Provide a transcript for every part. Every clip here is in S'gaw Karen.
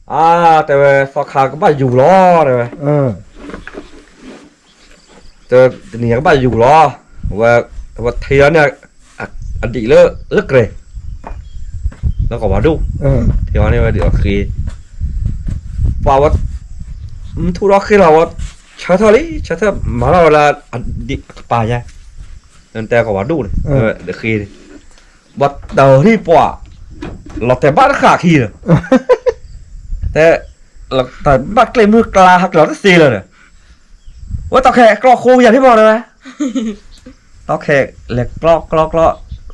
အါ, တဲဝဲ သီခါကဘၣ်ယူၤလီၤ တဲဝဲ, တနံၤကဘၣ်ယူၤလီၤ, ဝဲထံလီၤန့ၣ် အဒံးလၢ လၢကြဲၤ လၢကီၢ်ပၤဒိၣ်, ထံလီၤန့ၣ်ဝဲဒံးအဃ့, ပှၤဝဲ မ့ၢ်ထူၣ်ထီၣ်ဃ့လီၤဝဲ, ဆၢထၢၣ်လံ ဆၢထၢၣ်မၤထီၣ်ဝဲလၢ အဒံးအကပၤညါ, တဲကီၢ်ပၤဒိၣ်န့ၣ်, ဃ့န့ၣ်, ဘၣ်တၢ်ဟံၣ်ပှၤ လီၤတဲာ်ဘၣ်တဃာ်ခံဒီး, တဲ, လီၤတဲာ်ဘၣ်ကျ့မုၢ်ကျါ ဟးကျၢၤတသ့လၢၤဒီး, ဝဲတီၢ်ခဲးကျီဃိယၤထံၣ်မီၢ်တဲဝဲ, တီၢ်ခဲးလဲၤကျီကျီကျီ, တီၢ်ခဲးကဘၣ်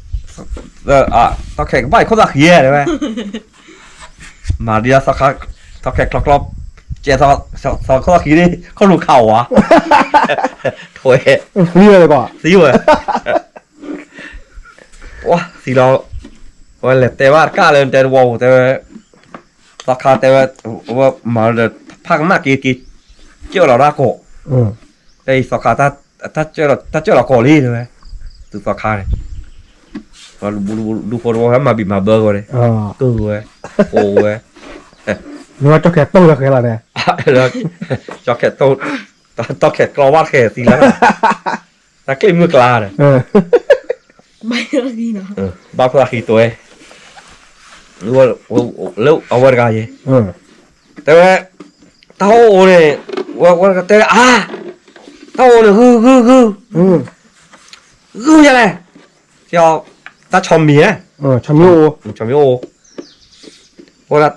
အံၤခိၣ်သၣ်ဃံတဲဝဲ, မၤဒ် တီၢ်ခဲးကျီကျီ, ကဲသီခိၣ်သၣ်ဃံန့ၣ် ခိၣ်လူၤခးဝဲ, ထွဲ, သံဝဲ, သံလီၤ, ဝဲလဲၤတဲဘၣ်တကးလၢတဲတဝီပူၤတဲဝဲ, သီခါတဲဝဲ, ဝဲမၤဒီး ဖးကမၣ်က့ၤက့ၤ, ကၢၢ်လီၤတၢ်ကီး, တဲအံၤသီခါ တၢ်ကၢၢ်လီၤကီးလံတဲဝဲ, သုသီခါန့ၣ်, ဒူဖိတဝီဖဲမၤဘံၣ်မၤဘၢကီးန့ၣ်, ကၢၢ်ဝဲ, ဃိးဝဲ, မ့ၢ်ဝဲတီၢ်ခဲးတိၢ်လၢဃဲလီၤန့ၣ်, တီၢ်ခဲးတိၢ်, တီၢ်ခဲးကျီဘၣ်တခဲးသံလၢ, တၢ်ကျ့မုၢ်ကျါဒီး, ဘၣ်ဖျါဃံတွဲ, လၢအဝဲတဂၤယဲ, တဲဝဲ, တၢ်အိၣ်အိၣ်န့ၣ်, ဝဲတဲအါ, တၢ်အိၣ်အိၣ်န့ၣ် ဂုၢ်ဂုၢ်ဂုၢ်, ဂုၢ်ယၤလဲၣ်, တၢ်ဆီမံၤ, ဆီမံၤအိၣ်, ဝဲဒၣ်,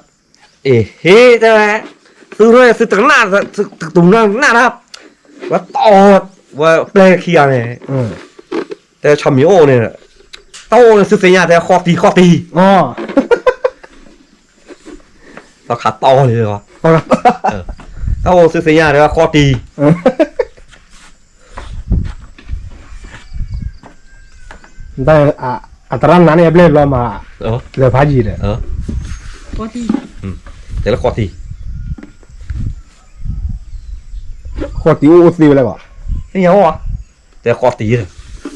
အ့ၣ်ဟ့တဲဝဲ, သုထီၣ်သုတကနၣ်, သုတကနၣ်နၢ်, ဝဲတီၢ်, ဝဲပျဲခံဂၤန့ၣ်, တဲဆီမံၤအိၣ်န့ၣ်, တၢ်အိၣ်န့ၣ်သုသ့ၣ်ညါတဲဃီတံၢ်ဃီတံၢ်, သီခါတီၢ်လံ, တၢ်အိၣ်သုသ့ၣ်ညါတဲဃီတံၢ် အတရၣ်နၤန့ၣ်အဘျဲၣ်ဘျီမး, လၢဖးယံၤဒီး, တဲလၢဃီတံၢ်, ဃီတံၢ်အိၣ်အိၣ်သ့ဝဲလဲၣ်ဘၣ်, သ့ၣ်ညါအိၣ်, တဲဃီတံၢ်, တီၢ်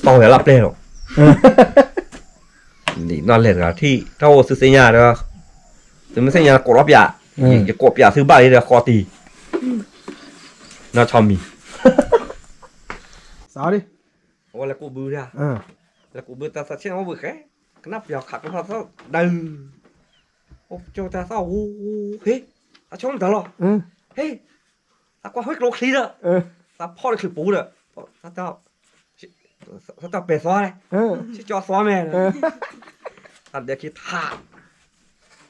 ဝဲလၢပျဲၢ်လီၤ, နီၢ်လဲၣ်တဂၤထံၣ် တၢ်အိၣ်သုသ့ၣ်ညါဒီး, သုမ့ၢ်သ့ၣ်ညါကိးထီၣ်ပၠး, ယကိးပၠးသုဘၣ်လံဒီးဃီတံၢ်, နီၢ်ဆီမံၤ အဝဲလဲၤကူးဘုဒၣ်, လဲၤကူးဘုတၢ်သးဆ့ၣ်နီၤအိၣ်ဘှံးဃဲ, ကနၣ်ပယီၤခးကျိဖးသီၣ်ဒုး, အိၣ်ကၠိတၢ်သီၣ်ဝူ, ဟ့, သးဆိကမိၣ်တၢ်လီၤ, ဟ့, သးကွၢ်ဝဲကျိချံဒီး, သးဖီၣ်လၢချံပူၤဒီး, သးတၢ်ပဲာ်သီလဲၣ်, ဆ့ကၠီသီမဲာ်, သးဒဲးခံထး,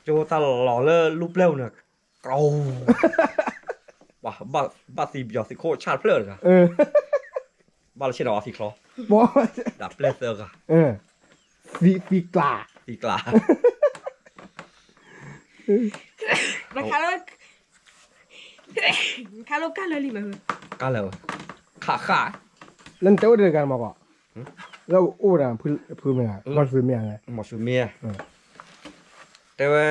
ကၠိတၢ်လီၤလၢလူၢ်ပျဲၢ်ပူၤန့ၣ်, ကီ, ဘၣ်သံပယီၤသံခိၣ်ဆၣ်တဖျၢၣ်တဂၤ, ဘၣ်လၢဆ့ၣ်နီၤအီၤသံချီ, ဒၣ်ပျဲၢ်သၢဂၤ, သံကျါ, သံကျါ, ခါလၢကၢ်လၢာ်လံမး, ကၢ်လၢာ်, ခးဃာ်, လၢနတဲအိၣ်တဂၤမးကီး, လၢအိၣ်ဝဲဒၣ်ဖုမ့ၢ်ဧါ, မီၢ်ဆူမ့ၢ်ဧါ, မီၢ်ဆူမ့ၢ်ဧါ, တဲဝဲ,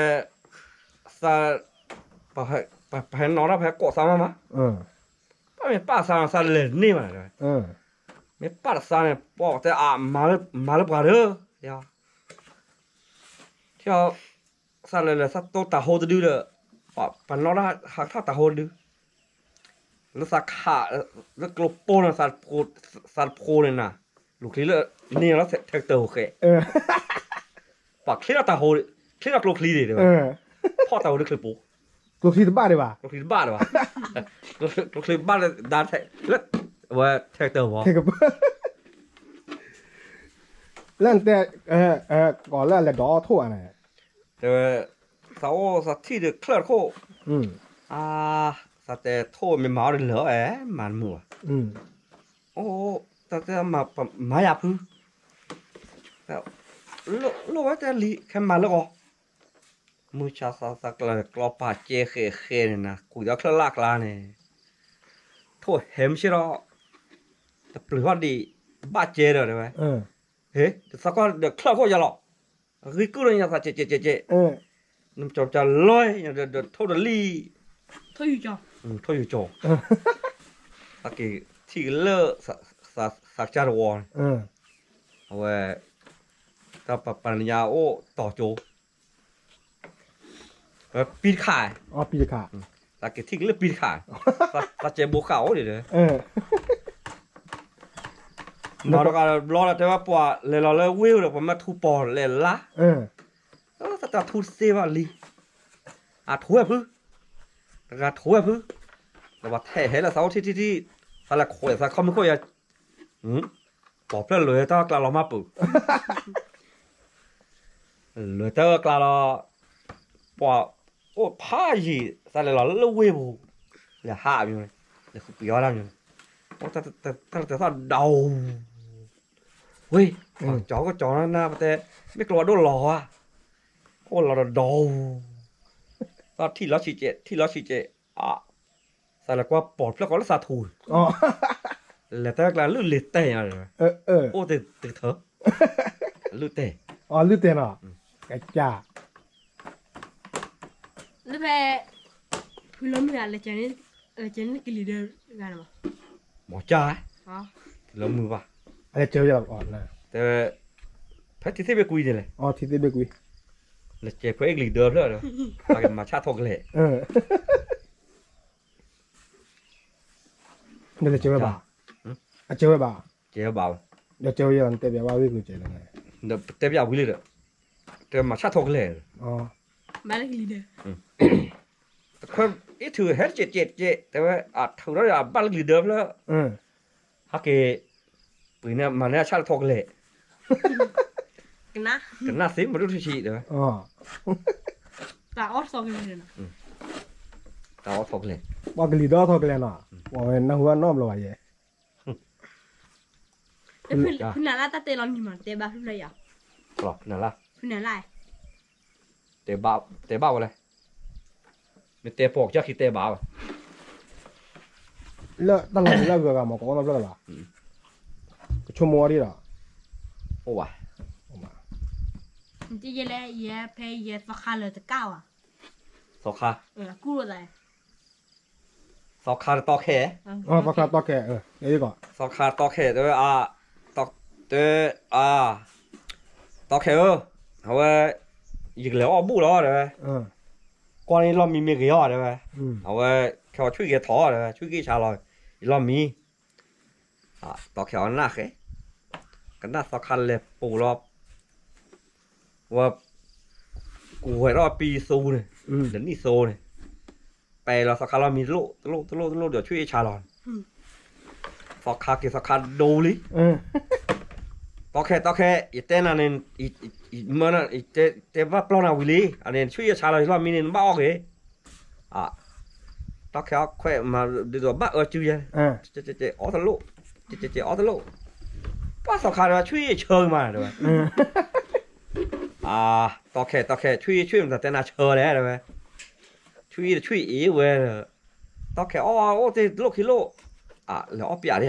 သး, ပဟဲနီၣ်တၢ်ပဟဲကိးသးမးမး, ပမ့ၢ်ပာ်သးန့ၣ် သးလဲၤန့ၢ်ဘၣ်, မ့ၢ်ပာ်တသးန့ၣ် ပှၤတဲအါ, မၤလၢပှၤဒီး, ထံၣ်, သးလဲၤလဲၤသးတိၢ်တၤဟိတဒုဒီး, ပှၤနီၣ်တၢ်ဟးထီၣ်တၤဟိတဒု, လၢသးခး, လၢကျိပိၢ်န့ၣ်, သးတဖိန့ၣ်နၤ, လူၤချံလၢန့ၣ်လီၤထဲကတၢၢ်အိၣ်ဃဲ, ပှၤချ့ထီၣ်တၤဟိ, ချ့ထီၣ်ကျိချံန့ၣ်တဲဝဲ, ဖီၣ်တၤဟိလၢချံပူၤ, ကျိချံတဘၣ်ဒံးဘၣ်, ကျိချံတဘၣ်ဒံးဘၣ်, ကျိချံဘၣ်လၢဒါထဲ, လၢ, ဝဲထဲကတၢၢ်ဘၣ်, လၢနတဲ, ကီးလၢအလဲၤဒိးအီၣ်ထိၣ်ဧါန့ၣ်, တဲဝဲ, သးအိၣ်သးထံၣ်ဒီးချၢၣ်တခိၣ်, အါ, သးတဲထိၣ်မ့ၢ်မၤအီၣ်ဒီးလၢာ်အီၣ်အဲ, မၤတမုာ်ဘၣ်, အိၣ်, တၢ်တဲမၤယၤဖု, လိၣ်ဝဲတဲလံ ခဲမၤလၢဂီၤ, မုၢ်ဆါသးသးကျၢၤကျီပာ်ကဲဃဲးဃဲးန့ၣ်နၤ ကွံာ်ဒီးချၢၣ်လၢ်ကျါန့ၣ်, ထိၣ်ဟဲမုၢ်ဆ့ၣ်ဒီး, တပျုာ်ထီၣ်ဒံး, ဘၣ်ကဲဒီးတဲဝဲ, ဟ့, တသးကွၢ်ဒီးချၢၣ်ခိၣ်ယၤလီၤ, အဂံၢ်ကုၢ်ဒီးညါသးကဲးကဲးကဲးကဲး, နကၠီကၠီလီၤ, ဒီးထိၣ်ဒီးလံ, ထိၣ်ယူၤကၠီ, ထိၣ်ယူၤကၠီ, သးက့ၤထံၣ်ကလၢ, သးကစၢ်တဝီန့ၣ်, အဝဲ, တၢ်ပပာ်နညါအိၣ်တီၤကၠိ ပံတခါ, ပံတခါ, သးက့ၤထံၣ်က့ၤလၢပံတခါ, သးစဲးဘိးဃာ်အိၣ်ဒံးဒီး, နီၢ်တဂၤတဘျီဒီးတဲဝဲပှၤလဲၤလီၤလၢဝ့ၢ်ဒီး ပှၤမ့ၢ်ထူပီၢ်လဲၤလါ, သးတၢ်ထူတသ့ဘၣ်လံ, အထူဝဲဖု, တဂၤထူဝဲဖု, ဒီးပှၤထဲးဟဲလၢသးအိၣ်ထံထံထံ, သးလဲၤခွဲးသးခီမုၢ်ခိၣ်ယၤ, ပှၤဖျၢၣ်လဲၤတၢ်ကျါလီၤမၢ်ပူၤ လဲၤတၢ်အၢကျါလီၤ, ပှၤအိၣ်ဖးယံာ် သးလဲၤလီၤလၢဝ့ၢ်ပူၤ, လဲၤဟးမၠိ, လဲၤဃုပှ့ၤအီၣ်တၢ်မၠိ, တၢ်တသီၣ်ဒီး, ဝ့ၢ်, ကၠီကၠီနၤပတဲ, မ့ၢ်ကျိအဒိၣ်လီၤဧါ, အိၣ်လီၤဒီးဒီး, သီၣ်ထံၣ်လီၤဆံးကဲး ထံၣ်လီၤဆံးကဲး, သးလဲၤကွၢ်ပီၢ်ဖျၢၣ်ဃီလၢသးထူ, လဲၤတၢ်ကျါလုၢ်လ့ၤတဲာ်ညါ, အိၣ်တကထၢ, လုၢ်တဲာ်, လုၢ်တဲာ်နီၤ, ကကၢ် လၢဖဲ, ဖုလီၤမုၢ်ဂၤ, လၢကလံၤဒၢဂၤန့ၣ်, မၤကၢ်, ဖုလီၤမုၢ်ဘၣ်, တဲ, ဖဲထံသ့ၣ်ဘ့ၣ်ကွံန့ၣ်လဲၣ်, ထံသ့ၣ်ဘ့ၣ်ကွံ, လဲၤကဲးခွဲးအ့ၣ်ကလံၤဒၢဖျၢၣ်ဒီး, အကမၤဆၣ်ထီၣ်ကလဲာ် ဒီးလဲၤကဲဝဲဘၣ်, အကဲဝဲဘၣ်, ကဲဝဲဘၣ်, ဒီးကဲဝဲယဲၢ် နတဲပျးဝဲဝ့ၢ်ကျိၤကဲးလဲၣ်, ဒီးတဲပျးဝံၤလံဒီး, တဲမၤဆၣ်ထီၣ်ကလဲာ်, တခွဲအ့ၣ်ထုးဟဲတကဲးကဲးကဲး တဲဝဲ, အထုးထီၣ်ဒီးအဘၣ်လၢကလံၤဒၢဖျၢၣ်, ဟဲက့ၤ, ပှ့ၤန့ၣ်မၤန့ၢ်အဆၣ်လၢထီၣ်ကလဲာ်, ကနၣ်သ့မဒိၣ်ထူၣ်ဆံးတဲဝဲ, တၢ်အီၣ်ထီၣ်ကလဲာ်, တၢ်အီၣ်ထီၣ်ကလဲာ်, ပှၤကလံၤဒၢအီၣ်ထီၣ်ကလဲာ်နီၤ, ပှၤဝဲနၢ်ဟူဘၣ်နီတဘျီဘၣ်ယဲၢ် ဖုနၤလၢတၢ်တဲလီၤနံၤမး တဲဘၣ်ဖုလၢယၤ, ဖုနၤလၢ, တဲဘၣ်ဝဲလဲၣ်, မ့ၢ်တဲပိာ်ကစၢ်ခံတဲဘၣ်ဝဲ, လၢတၢ်လီၤမံၤလၢအဂၤဂၤမး ကအိၣ်နီတဖျၢၣ်လၢၤဘၣ်, ကဆိကမိၣ်ဝဲဒၣ်ဒီး, အိၣ်ဘၣ်, ယဲလဲၣ် ယဲဖဲယဲသီခါလၢတကၢ်ဝဲ, သီခါ, ကူၣ်လိာ်သး သီခါတတီခဲ, သီခါတတီခဲ, သီခါတတီခဲတဲဝဲ, တဲ, တီခဲဧၢ, အဝဲ, ယကလဲၤအီၣ်ဘူၣ်လီၤတဲဝဲ, ကွၢ်န့ၣ်လီၢ်မံမ့ၢ်ဂ့ၤအီၤတဲဝဲ, အဝဲ, ခဲအီၤဆွံၣ်ဂ့ၤထီၣ်တဲဝဲ ဆွံၣ်ဂ့ၤဆါလီၤ, ယလီၢ်မံ တီခဲအီၤနၢ်ဃဲ, ကနၣ်သီခါလဲၤပိာ်လီၤ, ဝဲ, ကူၣ်ဝဲထီၣ်ပံၤသူန့ၣ်, ဒီးနံၣ်သိန့ၣ်, ပဲာ်လီၤသီခါလီၢ်မံတလိၣ်တလိၣ်တလိၣ်တလိၣ်ဒီးဆွံၣ်အ့ၣ်ဆါလီၤ, သီခါက့ၤသီခါဒိလံ, တီခဲတီခဲ ယတဲနၤန့ၣ်, မၢနၤ, တဲဘၣ်ပျီနၤဝံၤလံ, အန့ၣ်ဆွံၣ်အ့ၣ်ဆါလီၤ ယလီၢ်မံန့ၣ် နဘၣ်အီၣ်ဂ့ၤ တီခဲအီၣ်ခွဲးမး ဒ်သိးဘၣ်အၢစုယဲ, အီၣ်တလိၣ်, အီၣ်တလိၣ်, ပှၢ်သီခါတဲဝဲ ဆွံၣ်အ့ၣ်ဆၢမးတဲဝဲ, တီခဲတီခဲ ဆွံၣ်အ့ၣ်ဆွံၣ်မတၤတဲနၤဆၢလဲၣ်တဲဝဲ, ဆွံၣ်အ့ၣ်တဆွံၣ်အ့ၣ်ဝဲ, တီခဲအီၣ်အိၣ်တ့ၢ်တလိၣ်ခံလိၣ်, လဲၤအီၣ်ပၠးဒဲ,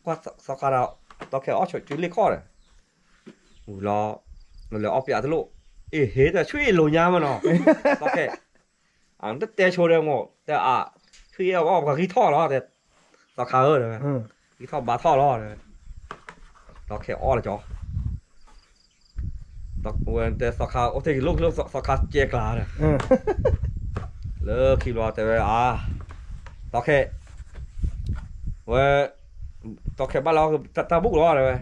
ကွၢ်သီခါဒီး, တီခဲအီၣ်ဆိးစုလ့ၣ်ခီၣ်ဒီး ဝံၤလီၤ, လဲၤအီၣ်ပၠးတလိၣ်, အ့ၣ်ဟ့တဆွံၣ်အ့ၣ်လိာ်ညါမးနီၤ, တီခဲ, တတဲဆိဒီးမ့ၢ်, တဲအ, ဆွံၣ်အ့ၣ်အီၣ်ပှၤဂံၢ်ထီၣ်လီၤ, သီခါဧၢတဲဝဲ, ဂံၢ်ထီၣ်ဘါထီၣ်လီၤတဲဝဲ, တီခဲအီၣ်လၢကီ, ဝဲတဲသီခါအိၣ်တ့ၢ်ကလိၣ်ကလိၣ် သီခါကဲကျါဒီး, လၢခံဘျီတဲဝဲအါ, တီခဲ, ဝဲ, တီခဲဘၣ်လၢတၢ်ဘူၣ်လီၤတဲဝဲ,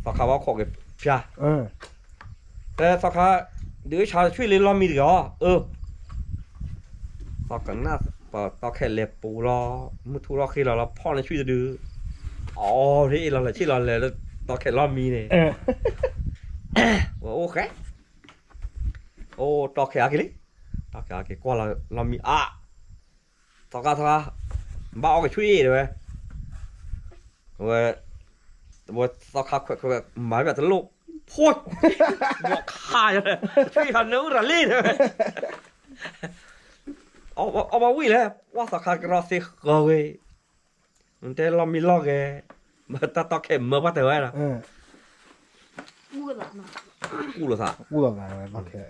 သီခါဘၣ်ခိးက့ၤဖၠါ, တဲသီခါ, ဒုးဆါဆွံၣ်လၢလီၢ်မံတဂ့ၤအီၤ, အၢ သီကနၣ်, ပတီခဲလဲၤပူၤလီၤ, မုၢ်ထူၣ်လီၤဃ့လီၤလီၤ ဖီၣ်န့ၢ်ဆွံၣ်တဒု, အီၣ်ဖဲအ့ၣ်လီၤလဲၤဆ့ၣ်လီၤလဲၤလၢတီခဲလီၢ်မံန့ၣ်, ဝဲအိၣ်ဃဲ, အိၣ်တီခဲအါက့ၤလံ, တီခဲအါက့ၤကွၢ်လီၤလီၢ်မံအါ, သီခါသီခါ, ဘၣ်အီၣ်က့ၤဆွံၣ်အ့ၣ်တဲဝဲ, ဝဲ, ဝဲသီခါခွဲးခွဲးမၤဘၣ်တလိၣ်, ဖိ, ဘီခါ, ဆွံၣ်ဟးနၢအုၣ်ရၤလံတဲဝဲ အီၣ်ဘၣ်ဝံၣ်လဲၣ်, ပှၢ်သီခါကရီသ့ဃၢၤဝဲ, နတဲလီၢ်မံလီၢ်ဂဲၤ, မၢတၢ်တီခဲမၢပှၢ်တဲဝဲဒီး, ကူၣ်လိာ်သး, ပှၤတဲ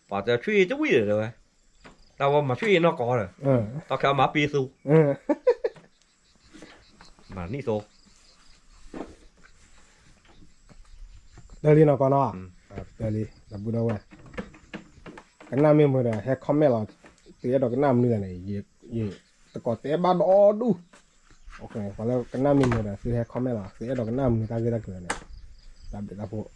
ဆွံၣ်အ့ၣ်တဝံၣ်ဒီးတဲဝဲ, တၢ်ဝဲမၤဆွံၣ်အ့ၣ်နီၢ်ကီဒီး, တီခဲအီၣ်မၤပံသူ, မၤနံၣ်သိ, တၢ်လံနီၢ်ကီနီၤ, တၢ်လံ, ဒီပုၢ်ဒီဝဲၢ် ကနၣ်မ့ၢ်မုာ်ဒီး ဟဲ comment လီၤ. သုအဲၣ်ဒိးကနၣ်မနုၤလဲၣ်န့ၣ်, ယသကိးတဲဘၣ်ဒီဒူၣ်. ပှၤလၢကနၣ်မ့ၢ်မုာ်ဒီး သုဟဲ comment လီၤ. သုအဲၣ်ဒိးကနၣ်မနုၤတၢ်ဂ့ၢ်တၢ်ကျိၤန့ၣ်, တၢ်ဘျုးတၢ်ဖှိၣ်.